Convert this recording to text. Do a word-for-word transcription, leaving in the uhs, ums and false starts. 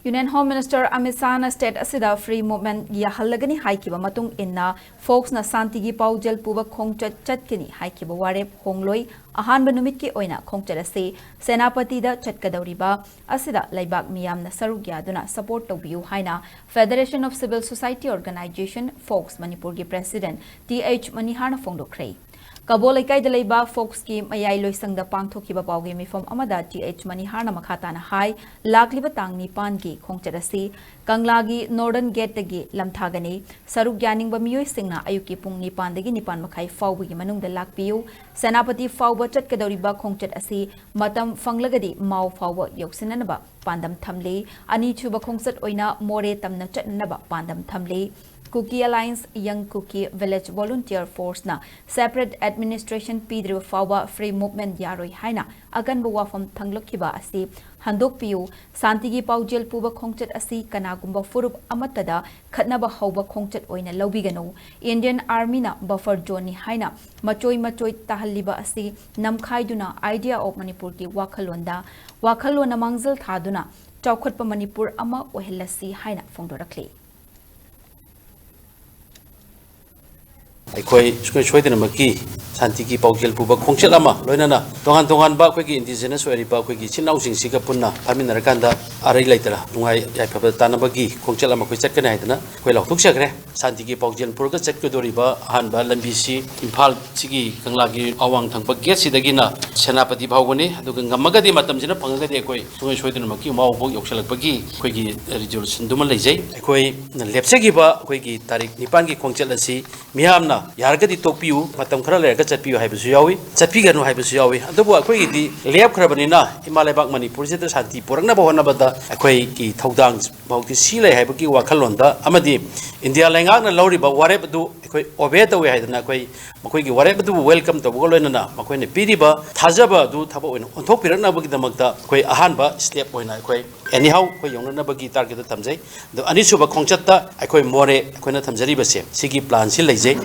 Union Home Minister Amit Shahꯅ state ꯑꯁꯤꯗ free movement ꯌꯥꯍꯜꯂꯒꯅꯤ ꯍꯥꯏꯈꯤꯕ ꯃꯇꯨꯡ ꯏꯟꯅ, ꯐꯣꯛꯁꯅ ꯁꯥꯟꯇꯤꯒꯤ ꯄꯥꯎꯖꯦꯜ ꯄꯨꯕ ꯈꯣꯡꯆꯠ ꯆꯠꯀꯅꯤ ꯍꯥꯏꯈꯤꯕ ꯋꯥꯔꯦꯞ ꯍꯣꯡꯂꯣꯏ꯫ ꯑꯍꯥꯟꯕ ꯅꯨꯃꯤꯠꯀꯤ ꯑꯣꯏꯅ ꯈꯣꯡꯆꯠ ꯑꯁꯤ ꯁꯦꯅꯥꯄꯇꯤꯗ ꯆꯠꯀꯗꯧꯔꯤꯕ ꯑꯁꯤꯗ ꯂꯩꯕꯥꯛ ꯃꯤꯌꯥꯝꯅ ꯁꯔꯨꯛ ꯌꯥꯗꯨꯅ support ꯇꯧꯕꯤꯌꯨ ꯍꯥꯏꯅ Federation of Civil Society Organisation, fox ꯃꯅꯤꯄꯨꯔꯒꯤ president ꯇꯤ ꯑꯩꯆ ꯃꯅꯤꯍꯥꯔꯅ ꯐꯣꯡꯗꯣꯛꯈ꯭ꯔꯦ꯫ ꯀꯕꯣ ꯂꯩꯀꯥꯏꯗ ꯂꯩꯕ ꯐꯣꯛꯁꯀꯤ ꯃꯌꯥꯏ ꯂꯣꯏꯁꯪꯗ ꯄꯥꯡꯊꯣꯛꯈꯤꯕ ꯄꯥꯎꯒꯤ ꯃꯤꯐꯝ ꯑꯃꯗ ꯇꯤ ꯑꯩꯆ ꯃꯅꯤꯍꯥꯔꯅ ꯃꯈꯥ ꯇꯥꯅ ꯍꯥꯏ, ꯂꯥꯛꯂꯤꯕ ꯇꯥꯡ ꯅꯤꯄꯥꯟꯒꯤ ꯈꯣꯡꯆꯠ ꯑꯁꯤ ꯀꯪꯂꯥꯒꯤ Northern Gateꯇꯒꯤ ꯂꯝꯊꯥꯒꯅꯤ꯫ ꯁꯔꯨꯛ ꯌꯥꯅꯤꯡꯕ ꯃꯤꯑꯣꯏꯁꯤꯡꯅ ꯑꯌꯨꯛꯀꯤ ꯄꯨꯡ ꯅꯤꯄꯥꯟꯗꯒꯤ ꯅꯤꯄꯥꯟ ꯃꯈꯥꯏ ꯐꯥꯎꯕꯒꯤ ꯃꯅꯨꯡꯗ ꯂꯥꯛꯄꯤꯌꯨ꯫ ꯁꯦꯅꯥꯄꯇꯤ ꯐꯥꯎꯕ ꯆꯠꯀꯗꯧꯔꯤꯕ ꯈꯣꯡꯆꯠ ꯑꯁꯤ ꯃꯇꯝ ꯐꯪꯂꯒꯗꯤ ꯃꯥꯎ ꯐꯥꯎꯕ ꯌꯧꯁꯤꯟꯅꯅꯕ ꯄꯥꯟꯗꯝ ꯊꯝꯂꯤ꯫ ꯑꯅꯤꯁꯨꯕ ꯈꯣꯡꯆꯠ ꯑꯣꯏꯅ ꯃꯣꯔꯦ ꯇꯝꯅ ꯆꯠꯅꯅꯕ ꯄꯥꯟꯗꯝ ꯊꯝꯂꯤ꯫ Kuki Alliance, Young Kuki Village Volunteer Forceꯅ separate administration ꯄꯤꯗ꯭ꯔꯤꯕ ꯐꯥꯎꯕ free movement ꯌꯥꯔꯣꯏ ꯍꯥꯏꯅ ꯑꯀꯟꯕ ꯋꯥꯐꯝ ꯊꯥꯡꯂꯛꯈꯤꯕ ꯑꯁꯤ ꯍꯟꯗꯣꯛꯄꯤꯌꯨ꯫ ꯁꯥꯟꯇꯤꯒꯤ ꯄꯥꯎꯖꯦꯜ ꯄꯨꯕ ꯈꯣꯡꯆꯠ ꯑꯁꯤ ꯀꯅꯥꯒꯨꯝꯕ ꯐꯨꯔꯨꯞ ꯑꯃꯠꯇꯗ ꯈꯠꯅꯕ ꯍꯧꯕ ꯈꯣꯡꯆꯠ ꯑꯣꯏꯅ ꯂꯧꯕꯤꯒꯅꯨ꯫ Indian Armyꯅ buffer zoneꯅꯤ ꯍꯥꯏꯅ ꯃꯆꯣꯏ ꯃꯆꯣꯏ ꯇꯥꯍꯜꯂꯤꯕ ꯑꯁꯤ ꯅꯝꯈꯥꯏꯗꯨꯅ Idea of Manipurꯒꯤ ꯋꯥꯈꯜꯂꯣꯟꯗ, ꯋꯥꯈꯜꯂꯣꯟꯅ ꯃꯥꯡꯖꯤꯜ ꯊꯥꯗꯨꯅ ꯆꯥꯎꯈꯠꯄ ꯃꯅꯤꯄꯨꯔ ꯑꯃ ꯑꯣꯏꯍꯜꯂꯁꯤ ꯍꯥꯏꯅ ꯐꯣꯡꯗꯣꯔꯛꯂꯤ꯫ ꯑꯩꯈꯣꯏ ꯁꯨꯡꯁꯣꯏ ꯁꯣꯏꯗꯅꯃꯛꯀꯤ ꯁꯥꯟꯇꯤꯒꯤ ꯄꯥꯎꯖꯦꯜ ꯄꯨꯕ ꯈꯣꯡꯆꯠ ꯑꯃ, ꯂꯣꯏꯅꯅ ꯇꯣꯉꯥꯟ ꯇꯣꯉꯥꯟꯕ ꯑꯩꯈꯣꯏꯒꯤ indigenous ꯑꯣꯏꯔꯤꯕ ꯑꯩꯈꯣꯏꯒꯤ ꯏꯆꯤꯟ ꯏꯅꯥꯎꯁꯤꯡꯁꯤꯒ ꯄꯨꯟꯅ ꯐꯝꯃꯤꯟꯅꯔꯀꯥꯟꯗ ꯑꯔꯩ ꯂꯩꯇꯅ ꯅꯨꯡꯉꯥꯏ ꯌꯥꯏꯐꯕ ꯇꯥꯟꯅꯕꯒꯤ ꯈꯣꯡꯆꯠ ꯑꯃ ꯑꯩꯈꯣꯏ ꯆꯠꯀꯅꯤ ꯍꯥꯏꯗꯅ ꯑꯩꯈꯣꯏ ꯂꯥꯎꯊꯣꯛꯆꯈ꯭ꯔꯦ꯫ ꯁꯥꯟꯇꯤꯒꯤ ꯄꯥꯎꯖꯦꯜ ꯄꯨꯔꯒ ꯆꯠꯀꯗꯧꯔꯤꯕ ꯑꯍꯥꯟꯕ ꯂꯝꯕꯤꯁꯤ ꯏꯝꯐꯥꯜ ꯁꯤꯒꯤ ꯀꯪꯂꯥꯒꯤ ꯑꯋꯥꯡ ꯊꯪꯕ gateꯁꯤꯗꯒꯤꯅ ꯁꯦꯅꯥꯄꯇꯤ ꯐꯥꯎꯕꯅꯤ꯫ ꯑꯗꯨꯒ ꯉꯝꯃꯒꯗꯤ, ꯃꯇꯝꯁꯤꯅ ꯐꯪꯉꯒꯗꯤ, ꯑꯩꯈꯣꯏ ꯁꯨꯡꯁꯣꯏ ꯁꯣꯏꯗꯅꯃꯛꯀꯤ ꯃꯥꯎꯐꯥꯎ ꯌꯧꯁꯤꯜꯂꯛꯄꯒꯤ ꯑꯩꯈꯣꯏꯒꯤ resolutionꯗꯨꯃ ꯂꯩꯖꯩ꯫ ꯑꯩꯈꯣꯏꯅ ꯂꯦꯞꯆꯈꯤꯕ ꯑꯩꯈꯣꯏꯒꯤ ꯇꯥꯔꯤꯛ ꯅꯤꯄꯥꯟꯒꯤ ꯈꯣꯡꯆꯠ ꯑꯁꯤ ꯃꯤꯌꯥꯝꯅ ꯌꯥꯔꯒꯗꯤ ꯇꯣꯛꯄꯤꯌꯨ, ꯃꯇꯝ ꯈꯔ ꯂꯩꯔꯒ ꯆꯠꯄꯤꯌꯨ ꯍꯥꯏꯕꯁꯨ ꯌꯥꯎꯏ, ꯆꯠꯄꯤꯒꯅꯨ ꯍꯥꯏꯕꯁꯨ ꯌꯥꯎꯏ꯫ ꯑꯗꯨꯕꯨ ꯑꯩꯈꯣꯏꯒꯤꯗꯤ ꯂꯦꯞꯈ꯭ꯔꯕꯅꯤꯅ, ꯏꯃꯥ ꯂꯩꯕꯥꯛ ꯃꯅꯤꯄꯨꯔꯁꯤꯗ ꯁꯥꯟꯇꯤ ꯄꯨꯔꯛꯅꯕ ꯍꯣꯠꯅꯕꯗ ꯑꯩꯈꯣꯏꯒꯤ ꯊꯧꯗꯥꯡ ꯐꯥꯎꯗꯤ ꯁꯤ ꯂꯩ ꯍꯥꯏꯕꯒꯤ ꯋꯥꯈꯜꯂꯣꯟꯗ ꯑꯃꯗꯤ ꯏꯟꯗꯤꯌꯥ ꯂꯩꯉꯥꯛꯅ ꯂꯧꯔꯤꯕ ꯋꯥꯔꯦꯞ ꯑꯗꯨ ꯑꯩꯈꯣꯏ obey ꯇꯧꯏ ꯍꯥꯏꯗꯅ, ꯑꯩꯈꯣꯏ ꯃꯈꯣꯏꯒꯤ ꯋꯥꯔꯦꯞ ꯑꯗꯨꯕꯨ welcome ꯇꯧꯕꯒ ꯂꯣꯏꯅꯅ ꯃꯈꯣꯏꯅ ꯄꯤꯔꯤꯕ ꯊꯥꯖꯕ ꯑꯗꯨ ꯊꯕꯛ ꯑꯣꯏꯅ ꯑꯣꯟꯊꯣꯛꯄꯤꯔꯛꯅꯕꯒꯤꯗꯃꯛꯇ ꯑꯩꯈꯣꯏ ꯑꯍꯥꯟꯕ step ꯑꯣꯏꯅ ꯑꯩꯈꯣꯏ anyhow ꯑꯩꯈꯣꯏ ꯌꯧꯅꯅꯕꯒꯤ targetꯇ ꯊꯝꯖꯩ꯫ ꯑꯗꯣ ꯑꯅꯤꯁꯨꯕ ꯈꯣꯡꯆꯠꯇ ꯑꯩꯈꯣꯏ ꯃꯣꯔꯦ ꯑꯩꯈꯣꯏꯅ ꯊꯝꯖꯔꯤꯕꯁꯦ, ꯁꯤꯒꯤ planꯁꯤ ꯂꯩꯖꯩ꯫